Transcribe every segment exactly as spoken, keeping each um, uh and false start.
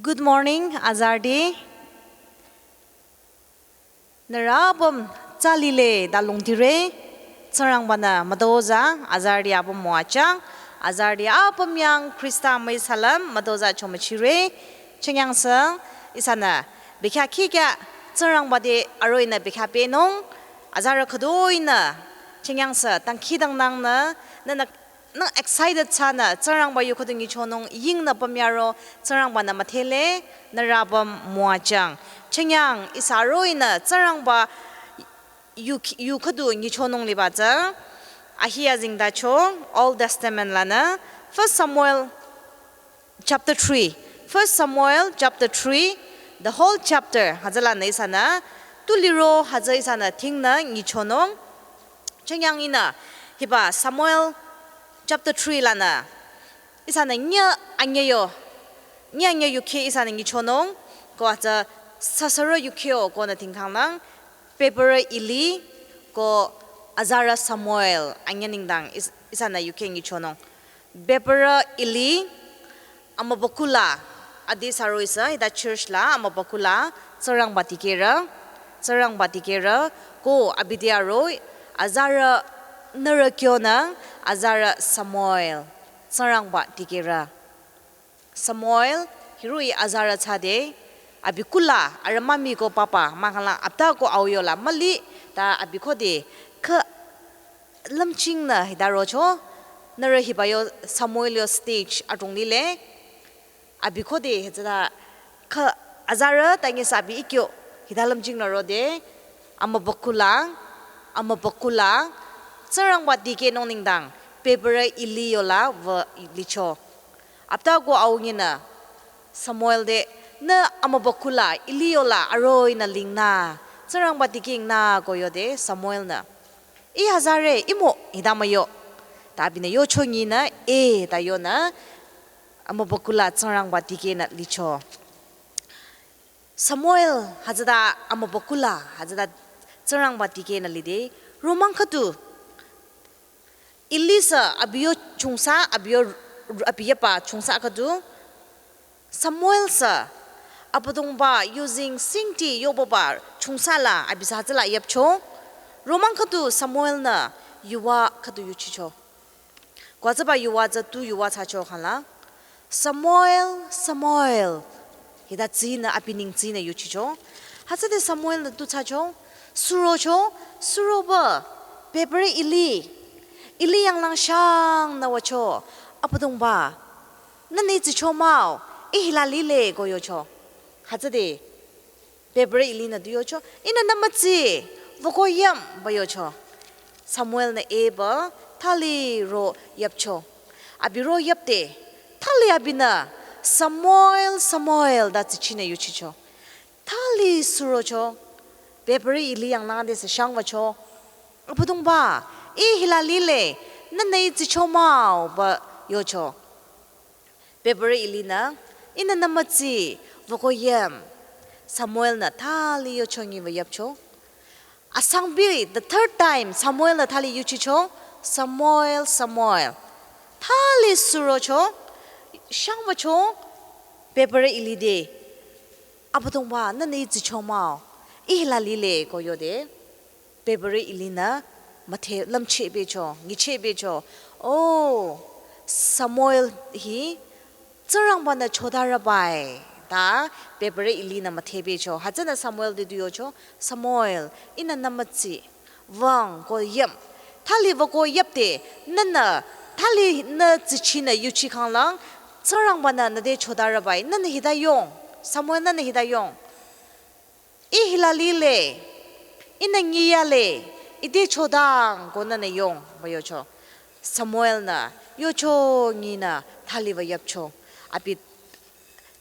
Good morning, azarüti. Nührü apüm tsü lile ta lungtire. Tsingrangba-nü mütozah azarüti apüm müwajüng. Azarüti apüm yang Khrista amüi salam mütozah chomüchire. Chünyangsü ihsanü bekhyah khikya Tsingrangba te aroh-i nü bekhyah pehnung. Azarü khütoi-nü chünyangsü dangkhidangnangnü nünü nü excited thsanü Tsingrangba yu khüdu nyichonung yingnü pümyaro Tsingrangba-nü müdhele nührü apüm müwajüng. Chünyang ihsa aroh-i nü Tsingrangba yu, yu khüdu nyichonung liba tsü ahi azengtacho Old Testament lanü First Samuel chapter three. First Samuel chapter three, the whole chapter hütsülanü ihsanü tu liro hütsü ihsanü thingnü nyichonung. Chünyang ihnü hiba Samuel chapter three lanü ihsanü nyü anyü yo, nyü anyü yukhi ihsanü nyichonung, ko hütsü sasarü yukhi-o konü thingkhanglang, bebürü Eli ko azarü Samuel anyü nengdang ihs-, ihsanü yukhi nyichonung. Bebürü Eli, amübükuh la, adi saroh-i sü hita church la amübükuh la Tsingrangba dikehrü, Tsingrangba dikehrü, ko abi te aroh-i azarü nührü kyonü azarü Samuel, Tsingrangba dikehrü. Samuel hiroh-i azarü thsade abi kuh la arüh mami ko papa mahkhang la apta ko au yola müli, ta abi khode khü lümchingnü hita rocho, nührü hiba yo Samuel yo stage adrong lile. Abi khode hütsüta khü azarü ta nyisü abi ikyo hita lümchingnü rode amübükuh la, amübükuh la Tsingrangba dikehnung nengdang bebürü Eli yola wü licho. Apta ko au nyinü Samuel te, nü amübükuh la Eli yola aroh-i nü lingnü Tsingrangba dikehng nü ko yode Samuel-nü, ih azarü imo hita müyo. Ta abinü yocho nyinü e ta yonü amübükuh la Tsingrangba dikehnü licho. Samuel hütsüta amübükuh la hütsüta Tsingrangba dikehnü lide romang khüdu Eli sü abi yo chungsa, abi yo, abi yaba chungsa khüdu Samuel sü Abüdongba yuzeng singti yohpüba chungsa la abi sü hütsüla yüpcho. Romang khüdu Samuel-nü yuva khüdu yuchicho. Ko hütsüba yuva tsü tu yuva thsacho khangla, Samuel, Samuel, hita tsinü abi neng tsinü yuchicho. Hütsüde Samuel-nü tu thsacho, surocho, suroba, bebürü Eli, Eli yanglang shangnü wücho, Abüdongba, nünü tsicho mah-o, ih hila lile ko yocho. Hütsüde bebürü Eli-nü tu yocho, ihnü nü mütsi, wüko yümpü yocho. Samuel-nü epü thali ro yüpcho. Abi ro yüpde, thali abinü, Samuel, Samuel ta tsichinü yuchicho. Thali surocho, bebürü Eli yanglang adesü shangwücho, Abüdongba, ih hila lile, nünü tsicho mah-o pü yocho. Bebürü Eli-nü, ihnü nü mütsi, wüko yümp. Samuel-nü thali yocho nyiwü yüpcho. Asangbi, the third time, Samuel-nü thali yuchicho, Samuel, Samuel. Thali surocho, shangwücho, bebürü Eli te, Abüdongba, nünü tsicho mah-o, ih hila lile ko yode, bebürü Eli-nü müdhe lümchehbecho, nyichehbecho. O, Samuel hi Tsingrangba-nü chotarübai ta bebürü Eli-nü müdhebecho. Hütsünü Samuel te tu yocho, Samuel, ihnü nü mütsi, wüng ko yümp. Thali wüko yüpde, nünü thali nü tsichinü yuchi khanglang, Tsingrangba-nü nüte chotarübai, nünü hita yong. Samuel, nünü hita yong. Ih hila lile, ihnü nyiyale, ite chodang ko nünü yong pü yocho. Samuel-nü yocho nyinü thali wü yüpcho. Abi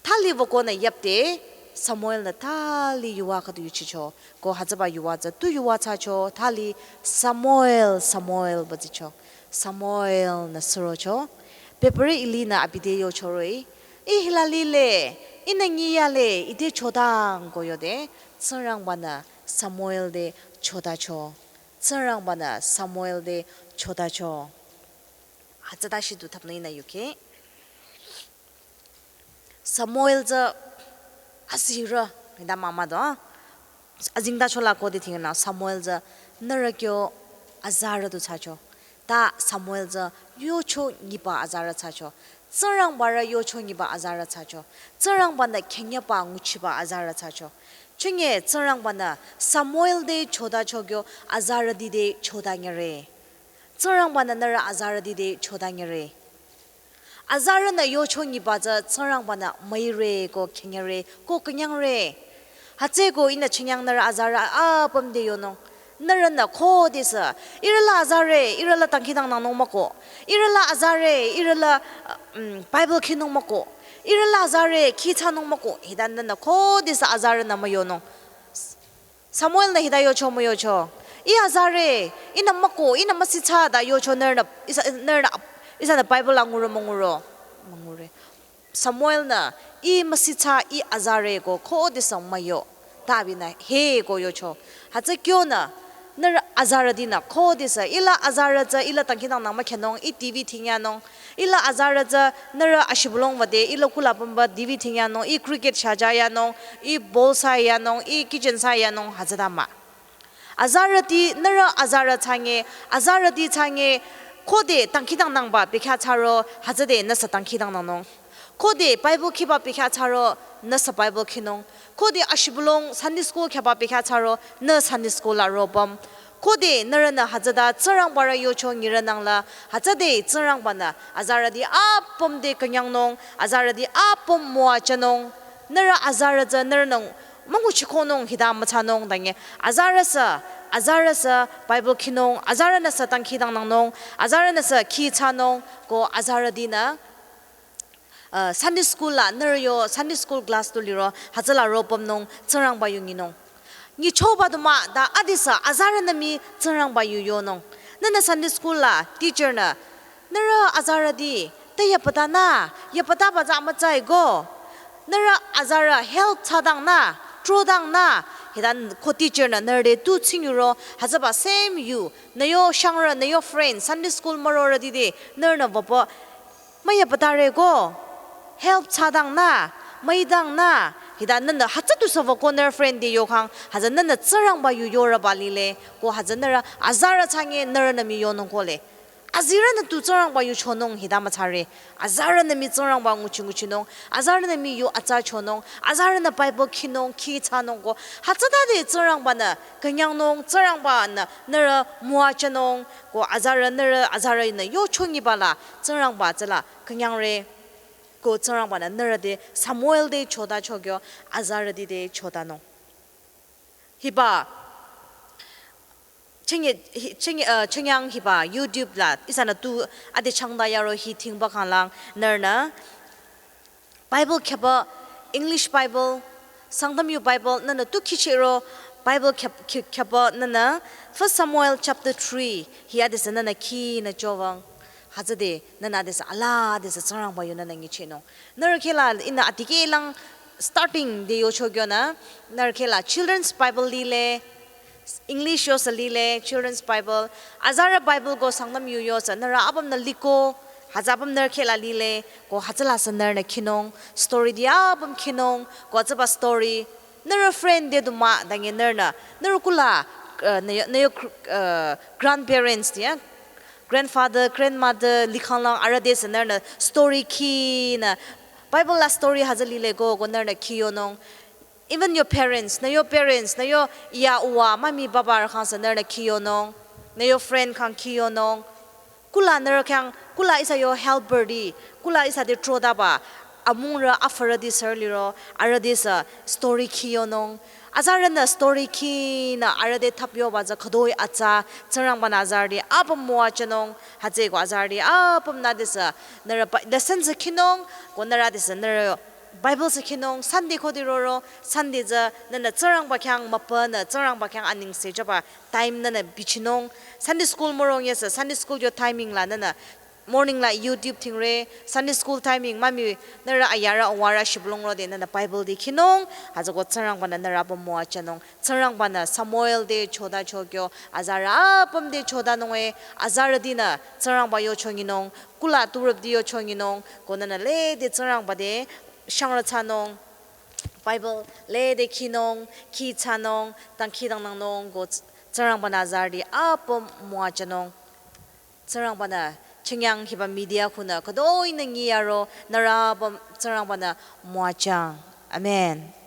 thali wükonü yüpde, Samuel-nü thali yuva khüdu yuchicho. Ko hütsüba yuva tsü tu yuva thsacho, thali Samuel, Samuel pü tsicho. Samuel-nü surocho. Bebürü Eli-nü abi te yocho roh-i, ih hila lile, ihnü nyiyale, ite chodang ko yode, Tsingrangba-nü Samuel te chotacho. Tsingrangba-nü Samuel te chotacho. Hütsüta shidu thapnü ihnü yuke. Samuel tsü azirü, hita mama do, ah. Azingda chola kode thingna Samuel tsü nührü kyo azarü du thsacho. Ta Samuel tsü yocho nyiba azarü thsacho. Tsingrangba rü yocho nyiba azarü thsacho. Tsingrangba-nü künyangba nguchiba azarü thsacho. Chünye Tsingrangba-nü Samuel te chodacho kyo azarüti te choda nyire. Tsingrangba-nü nührü azarüti te choda nyire. Azarünü yocho nyiba tsü Tsingrangba-nü müire ko künyangre ko künyangre. Hütsüeko ihnü chünyang nührü azarü apüm te yonung. Nührünü khodesü, ihrü la azare, ihrü la dangkhidangnangnung mükoh. Ihrü la azare, ihrü la, mm, Bible khinung mükoh. Ihrü la azare, khi thsanung mükoh. Hita nühnü khodesü azarünü müyonung. Samuel-nü hita yocho müyocho. Ih azare, ihnü mükoh, ihnü müsithsa ta yocho nührünü, ihsa, nührünü, ihsanü Bible la nguro münguro. Müngure. Samuel-nü, ih müsithsa, ih azare ko khodesü müyo. Ta abinü, he ko yocho. Hütsü kyonü, nührü azarütinü khodesü, ih la azarü tsü, ih la dangkhidangnang mükhenung, ih T V thingyanung, ih la azarü tsü nührü ashibülung wüde, ih la kula pümba T V thingyanung, ih cricket shajayanung, ih ball sayanung, ih kitchen sayanung, hütsüta mah. Azarüti, nührü azarü thsange, azarüti thsange, khode dangkhidangnangba bekhyah thsaro, hütsüde nüsü dangkhidangnangnung. Khode Bible khiba bekhyah thsaro, nüsü Bible khinung. Khode ashibülung Sunday school khyaba bekhyah thsaro, nü Sunday school la ropüm. Khode nührünü hütsüta Tsingrangba rü yocho nyirünangla, hütsüde Tsingrangba-nü azarüti apüm te künyangnung, azarüti apüm müwajünung. Nührü azarü tsü nührünü münguchikohnung hita müthsanung dange. Azarüsü, azarüsü Bible khinung, azarünüsü dangkhidangnangnung, azarünüsü khi thsanung, ko azarütinü uh, Sunday school la nührü yo Sunday school class tu liro hütsüla ropümnung Tsingrangba yu nyinung. Nyichoba du mah ta adesü azarünü mii Tsingrangba yu yonung. Nühnü Sunday school la teacher-nü, nührü azarüti, te yapütanü, yapütaba tsü amütsa-i ko. Nührü azarü help thsadangnü, throdangnü, hita ko teacher-nü nührü te tu tsinguro, hütsüba same yu, nü yo shangrü, nü yo friend, Sunday school mürorüti te, nührünü wüpü, müyapütare ko, help thsadangnü, müidangnü, hita nühnü hütsü tusü wüko nührü friend te yokhang, hütsü nühnü Tsingrangba yu yorüba lile, ko hütsü nührü azarü thsange nührünü mii yonung kohle. Azirünü tu Tsingrangba yu chonung hita müthsare, azarünü mii Tsingrangba nguchi nguchinung, azarünü mii yu atsa chonung, azarünü Bible khinung, khi thsanung ko, hütsütade Tsingrangba-nü künyangnung, Tsingrangba-nü nührü müwajünung, ko azarü nührü, azarünü yocho nyiba la, Tsingrangba tsüla künyangre, ko Tsingrangba-nü nührü te Samuel te chodacho kyo, azarüti te chodanung. Hiba, chünye, hi, chünye, uh, chünyang hiba YouTube la, ihsanü tu ade changda yaro hi thingba khanglang, nührünü Bible khyaba, English Bible, Sangtam yu Bible, nühnü tu khichiro, Bible khyab-, khi-, khyaba, nühnü First Samuel chapter three, hi adesü nühnü khinü jowang, hütsüde, nühnü adesü ala adesü Tsingrangba yu nühnü nyichinung. Nührü khehla ihnü adikehlang starting te yocho kyonü, nührü khehla Children's Bible lile, English yosü lile, Children's Bible. Azarü Bible ko Sangtam yu yosü nührü apümnü liko, hütsü apüm nührü khehla lile, ko hütsülasü nührünü khinung, story ti apüm khinung, ko hütsüba story. Nührü friend te du mah, dange nührünü, nührü kula, uh, nü yo, nü yo, uh, grandparents ti ya, grandfather, grandmother, likhanglang arüh tesü nührünü story khinü, Bible la story hütsü lile ko, ko nührünü khiyonung. Even your parents, nü yo parents, nü yo iya uwa, mami baba rü khangsü nührünü khiyonung, nü yo friend khang khiyonung. Kula nührü khyang, kula ihsa yo helper ti, kula ihsa te trodaba, amungrü afürüti sürüliro, arüh tesü story khiyonung. Azarünü story khinü, arüh te thapyoba tsü khütoi atsa, Tsingrangba-nü azarüti apüm müwajünung, hütsüeko azarüti apümnü tesü, nührü pa-, lesson tsü khinung, ko nührü tesü, nührü Bible tsü khinung, Sunday khode roro, Sunday tsü nühnü Tsingrangba khyang müpünü, Tsingrangba khyang anengse jüba time nühnü bichinung. Sunday school mürong yesü, Sunday school yo timing la nühnü morning la YouTube thingre, Sunday school timing, mami nührü ayarü uwarü shibülung rode nühnü Bible ti khinung, hütsüeko Tsingrangba-nü nührü apüm müwajünung. Tsingrangba-nü Samuel te chodacho kyo, azarü apüm te chodanung e, azarütinü Tsingrangba yocho nyinung, kula turüp ti yocho nyinung, ko nühnü lede Tsingrangba te shangrü thsanung, Bible lede khinung, khi thsanung, dangkhidangnangnung ko Tsingrangba-nü azarüti apüm müwajünung. Tsingrangba-nü chingyang hiba media khunü khütoi-nü nyi yaro nührü apüm Tsingrangba-nü müwajüng. Amen.